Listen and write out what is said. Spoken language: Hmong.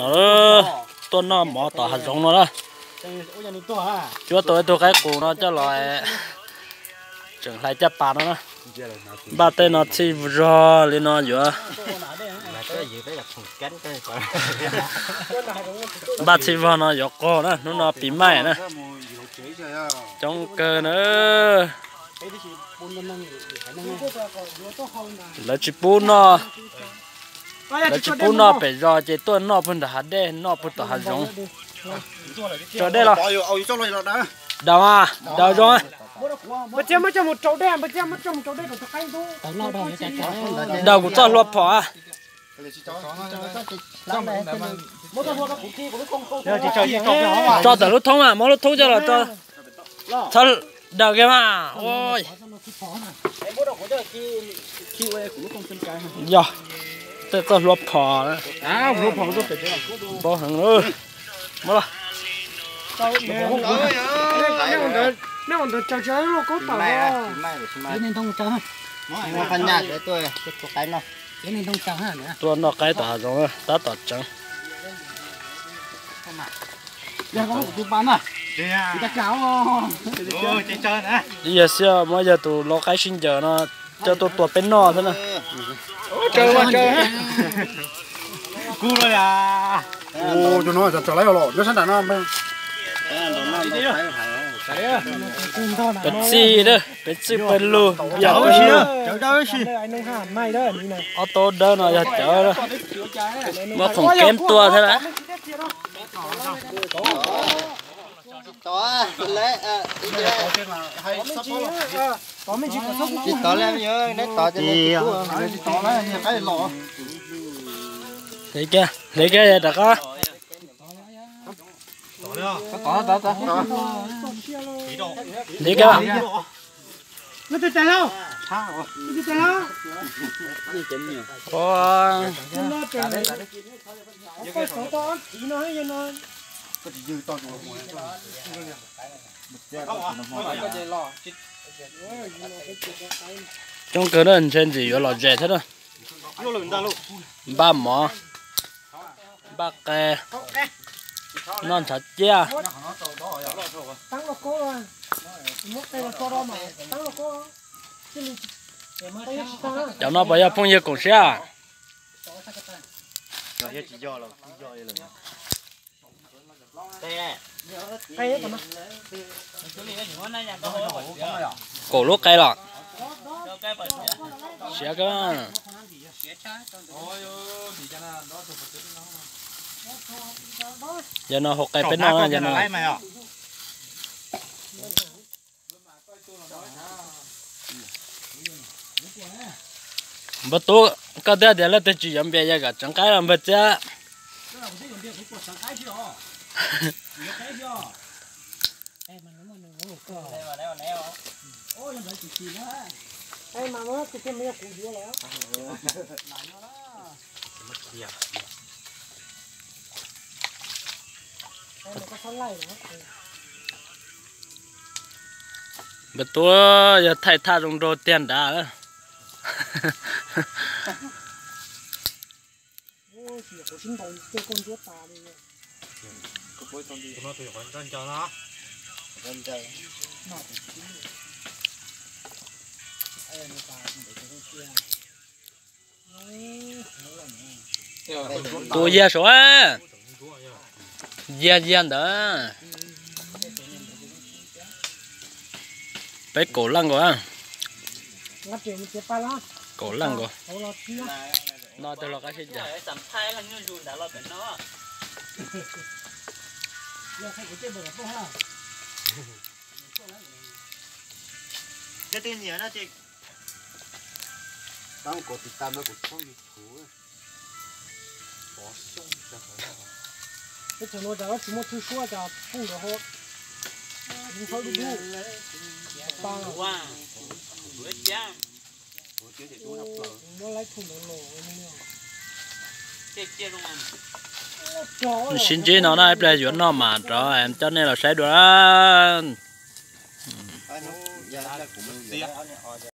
No, tuaj noj mov tom hav zoov no na. Cuab tau ib tug qaib qus no coj los tseem hlais caj pas no na. Npaj tej no txhij zog li no yuav, npaj txhij vog no yuav qaug na, hnub no pis maij na. Coob kawg na. Lawv tsis pub noj, lawv tsis pub noj pem zos ces tuaj noj puag nram hav dej, noj puag tom hav zoov. Tso dej los. Daws, daws zoo. Daws kuv txoj hlua phom. Tso tawm lub thoob, muab lub thoob coj los tso. Txhob daws kiag mas. Yog tej txoj hlua phom, paub heev. Muab los. Tuaj noj qaib tom hav zoov tab tom tseev. Yog xwb, muab yog tus lau qaib sib ncaws no coj tuaj tua peb noj xwb na. Peb txij, peb txij pawg lug, yog pawg lug. Ob tug dawb no yog cawv, muab khoom keb tua thiab na. Hle kiag, hle kiag rov qab. Hle kiag. Coob kawg na, ntshe ntxim yuav lom zem thiab na. Npaj mov, npaj qe, noj ntshav ciaj. Cov no puas yog phooj ywg koom siab? Kaum lub qe los siav kawg. Yog no hau qe peb noj no yog no. Npawg Tub, koj twb tias leej twg tsis yuav npias yog kom tseev qaib los npawg Txiab. Npawg Tub yog thaij thaj zoo nraug tiag nrad. Tus yag saum, yag yag ntawd. Peb kaum leej nkaus, kaum leej nkaus. No tus lau qaib sib ncaws. Teb chaws no cas tsis muaj thwj suab cas phooj ywg ho hawb dub dub. Pa, muab laib phooj ywg los. Sib ntsib no na, ib pliag yuav noj mas rov coj nej los saib dua.